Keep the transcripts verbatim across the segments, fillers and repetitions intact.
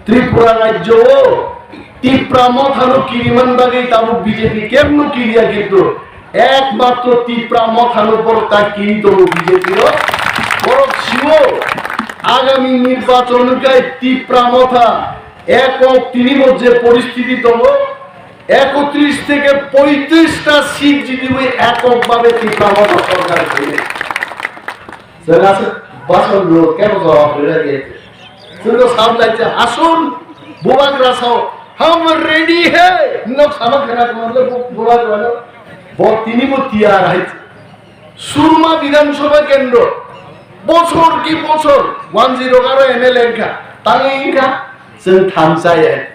Tripura rajyo o Tipra Mothano kiriman bagwi tabuk B J P kemno kiriya, kintu ekmatro Tipra Mothano borok ta kiri tongo B J P o. Borok siwo agami nirbachon wngkha Tipra Motha ekok tini bo je poristiti tongo, ekotris theke poitris ta seat jitiwi ekok babe Tipra Motha sorkar khainai. Chwng aswk bwskango kebo jawab rwlai khe. Chwngno sam lai khe, "Asun, Bubagra sao, hum ready hai." Nok sama khana khana le bu-, Bubagra no. Bo tini bo tiyar hai. Surma Bidhan Sabha Kendro. Bochor ki bochor, one zero aro M L A wngkha. Tangwi wngkha, chwng thamsa ya.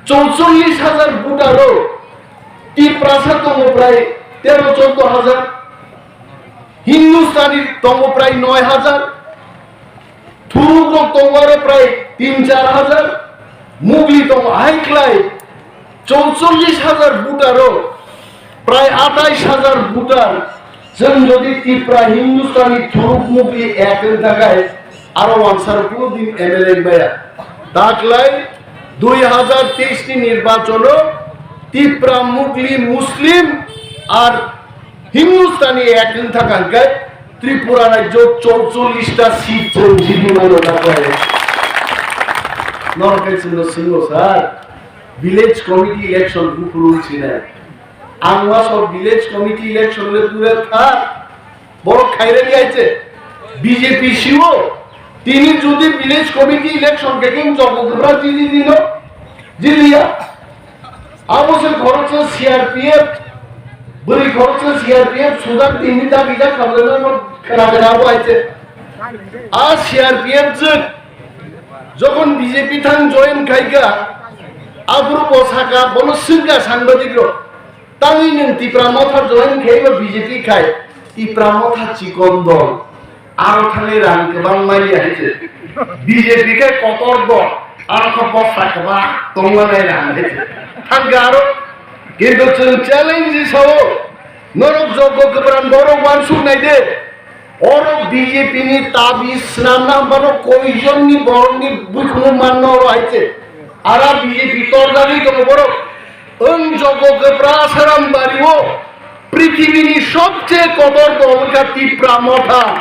Chorchollish hajar voter o Tiprasa tongo prai tero choddo hajar. Hindustani tongo prai noi hajar, Thuruk rok tongo aro prai tin char hajar, Mugli tongo hai khlai chorchollish hajar voter o prai atais hajar voter. Chwng jodi Tipra Hindustani Thuruk Mugli ek wng thangkhe aro wansaro kuno din M L A wng maya. Daklai dui hajar teis ni nirbachon o Tipra Mugli Muslim ar Hindustani ek wng thaka hwnkhe Tripura rajyo chorchollish ta seat chwng jibimano daklai. Norok khe chwngno swngo, "Sir, village committee election buphuru wngsinai." Ang waso village committee election le dure tha, borok khairani aise B J P siwo. Tini jodi village committee election khe kin jogo gubra jini dino, jiliya. Abo se khoroksa C R P F, bwrwi khoroksa C R P F sudak tini dagi jak khamlana no khera khera abo aise. A C R P F jwk, jokhon B J P thang join khaika, aphuru bo saka, bono swngkha sangbadik rok. Tangwi nwng Tipra Motha join khaiba B J P khai, Tipra Motha chikon dol, aro thangwi rang kwbang manya hai se. B J P khe kotor dol, aro khe bosta kwbang tonglanai rang hai se. Thangkhe aro, kintu chwng challenge sao, norok jogo kwbran borok wansuk nai de. Oro B J P ni tabi swnamna hwnphano koijonni borokni buikhumu manna oro hai se. Ara B J P torjagwi tongo borok. Wng jogo kwbra Sarambario prithibini sobche kotor dol wngkha Tipra Motha.